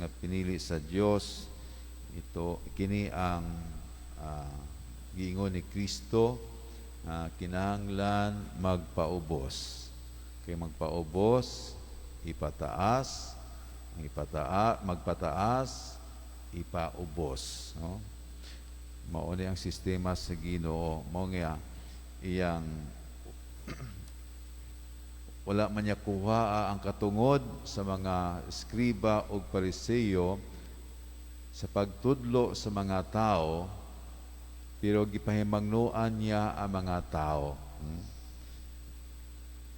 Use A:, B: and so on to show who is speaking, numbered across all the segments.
A: nga pinili sa Dios. Ito kini ang giingon ni Kristo nga kinahanglan magpaubos. Kay magpaubos, ipataas, ang magpataas, ipaubos, no? Mao ni ang sistema sa Ginoo. Mao nga iyang wala man niya kuha ang katungod sa mga eskriba ug Pariseo sa pagtudlo sa mga tao, pero gipahimangnoan niya ang mga tao.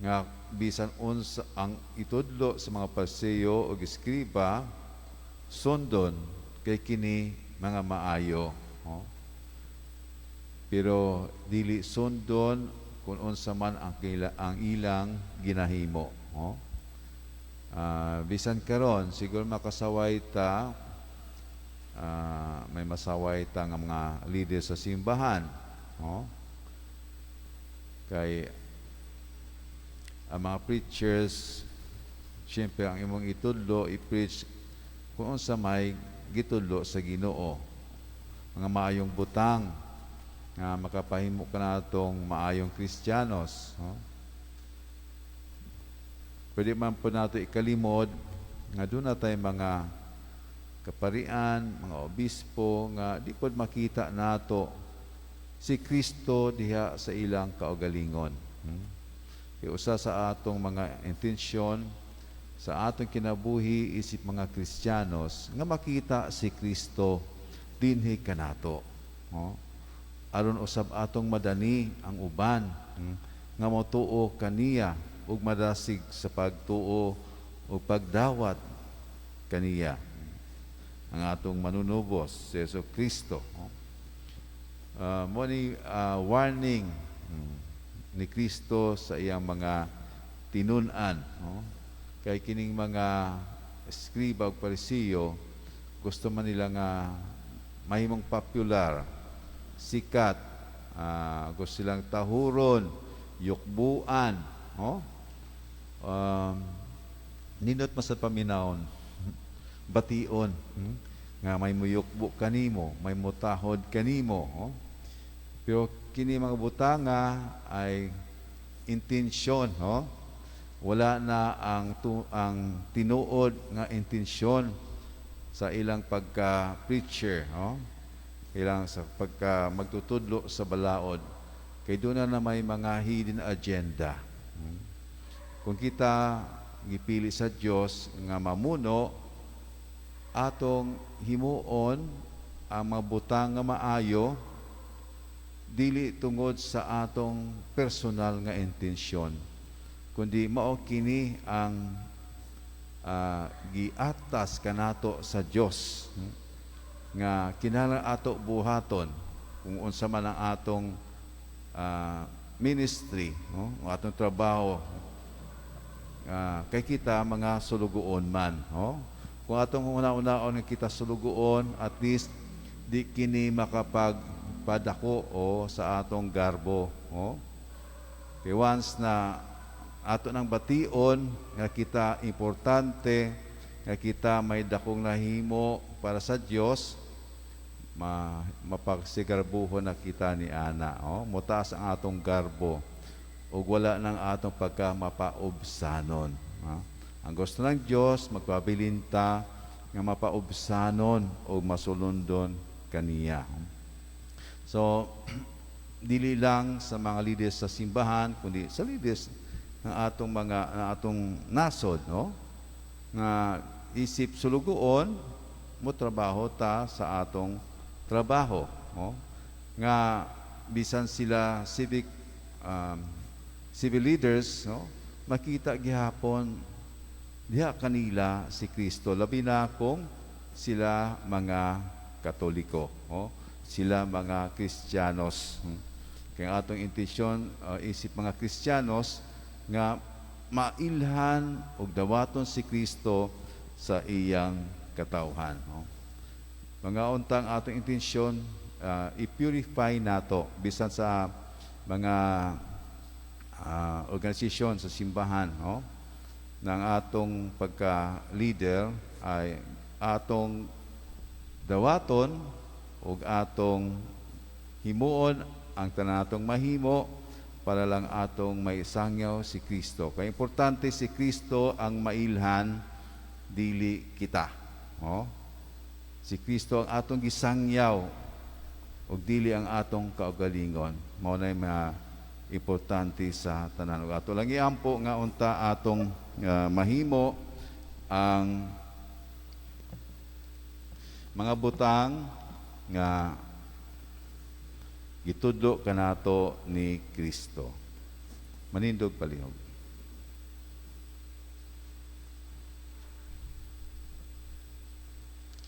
A: Nga bisan unsa ang itudlo sa mga Pariseo ug eskriba, sundon kay kini mga maayo. Oh. Pero dili sundon kung unsa man ang ilang ginahimo. Oh. Bisan karon siguro makasaway ta, may masaway ta nga mga leader sa simbahan. Oh. Kay ang mga preachers, siyempre ang imong itudlo, i-preach kung unsa may gitudlo sa Ginoo. Mga maayong butang nga makapahimo kanatong maayong Kristiyanos. No? Pwede man po nato ikalimod nga duna tay mga kaparian, mga obispo nga di pod makita nato si Kristo diha sa ilang kaugalingon. Kay usa sa atong mga intensyon sa atong kinabuhi isip mga Kristiyanos nga makita si Kristo dinhi kanato. No? Aron usab atong madani ang uban nga motuo kaniya ug madasig sa pagtuo ug pagdawat kaniya, ang atong Manunubos, si Jesu Kristo. Mo ni warning ni Kristo sa iyang mga tinun-an, no? Kay kining mga eskriba ug Parisiyo, gusto man nila nga mahimong popular, sikat, gusto silang tahuron, yukbuan, no? Nindot man sa paminawon, bation, nga may muyukbo kanimo, may mutahod kanimo, oh. Pero kini mga butanga ay intensyon, no? Wala na ang tinuod nga intensyon sa ilang pagka-preacher, no? Ilang sa pagka magtutudlo sa balaod. Kay duna na may mga hidden agenda. Kung kita gipili sa Dios nga mamuno, atong himuon ang mga butang nga maayo dili tungod sa atong personal nga intensyon, kundi mao kini ang giatas kanato sa Dios nga kinahanglan ato buhaton kung unsa man ang atong ministry, no? Ang atong trabaho, kay kita mga sulugoon man, no? Kung atong una-unaon nga kita sulugoon, at least di kini makapagpadako o sa atong garbo, no? Kay once na ato nang bation nga kita importante, nga kita may dakong nahimo para sa Dios, mapagsigarbuhon na kita ni ana, oh. Motaas ang atong garbo ug wala nang atong pagka mapaubsanon, ha? Ang gusto ng Dios, magpabilin ta nga mapaubsanon o masulundon kaniya. So dili lang sa mga leaders sa simbahan, kundi sa leaders ng atong nasod, no, nga isip sulugoon, mo trabaho ta sa atong trabaho, no, nga bisan sila civic civil leaders, no, makita gihapon diha kanila si Kristo, labi na kung sila mga Katoliko, no? Sila mga Kristiyanos. Kaya atong intensyon isip mga Kristiyanos nga mailhan og dawaton si Kristo sa iyang katawhan, no? Mga untang atong intensyon i-purify nato bisan sa mga organisasyon sa simbahan, no, ng atong pagka-leader ay Atong dawaton ug atong himuon ang tanan atong mahimo para lang atong maisangyaw si Kristo. Kaya importante si Kristo ang mailhan, dili kita. Oh? Si Kristo ang atong gisangyaw ug dili ang atong kaugalingon. Mao na mga importante sa tanan. Ug ato lang iampo nga unta atong mahimo ang mga butang nga gitudlo kanato ni Kristo. Manindog palihog.